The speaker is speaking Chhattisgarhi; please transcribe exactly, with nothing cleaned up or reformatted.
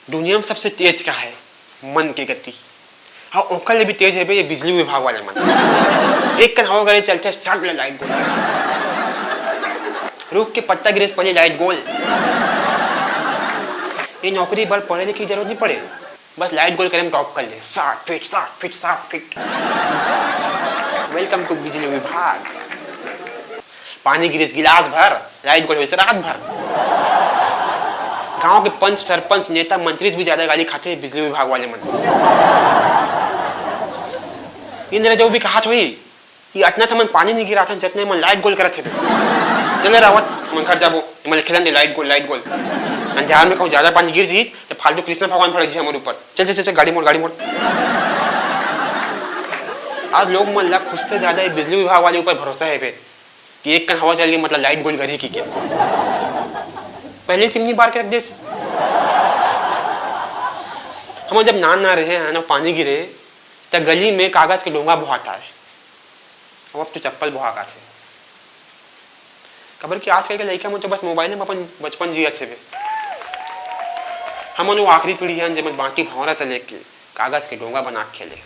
दुनिया में सबसे तेज का है? मन के गति। हाँ, ओकर ले भी तेज है बे ये बिजली विभाग वाले मन। एक कन हवा करे चलथे, सट ले लाइट गोल। रुख के पत्ता गिरे से पहले लाइट गोल। ये नौकरी बर पढ़े लिखे की जरूरत नहीं पड़े, बस लाइट गोल करे में टॉप कर ले। साठ फीट, साठ फीट, साठ फीट। Welcome to बिजली विभाग। पानी गिरे से गिलास भर, लाइट गोल होइसे रात भर। गांव के पंच, सरपंच, नेता, मंत्री से भी ज्यादा गाली खाथे बिजली विभाग वाले मन। इंद्र जो भी कहात होही कि अतना त मन पानी नहीं गिराथन, जतने मन लाइट गोल करत हे। चले रावत, हमन घर जाबो, एमन खेलन दे लाइट गोल, लाइट गोल। अंधियार में कहूँ ज्यादा पानी गिर जी त फालतू कृष्णा भगवान भड़क जी हमर ऊपर। चल, चल, चल, चल, गाड़ी मोड़, गाड़ी मोड़। आज लोग मन ला खुद से ज्यादा ये बिजली विभाग वाले ऊपर भरोसा है बे। कि एक कन हवा चल गई, मतलब लाइट गोल करही कि क्या? पहले चिमनी बार के रख देथे। हम जब नान ना रहे हैं ना, पानी गिरे, त गली में कागज के डोंगा बोहात आए। अब, अब तो चप्पल बोहा का थे। काबर कि आजकल के लइका मन तो बस मोबाइल में अपन बचपन जियत हेबे। हमन वो आखिरी पीढ़ी हन, जेमन बांटी भौंरा से लेके कागज के डोंगा बना के खेले।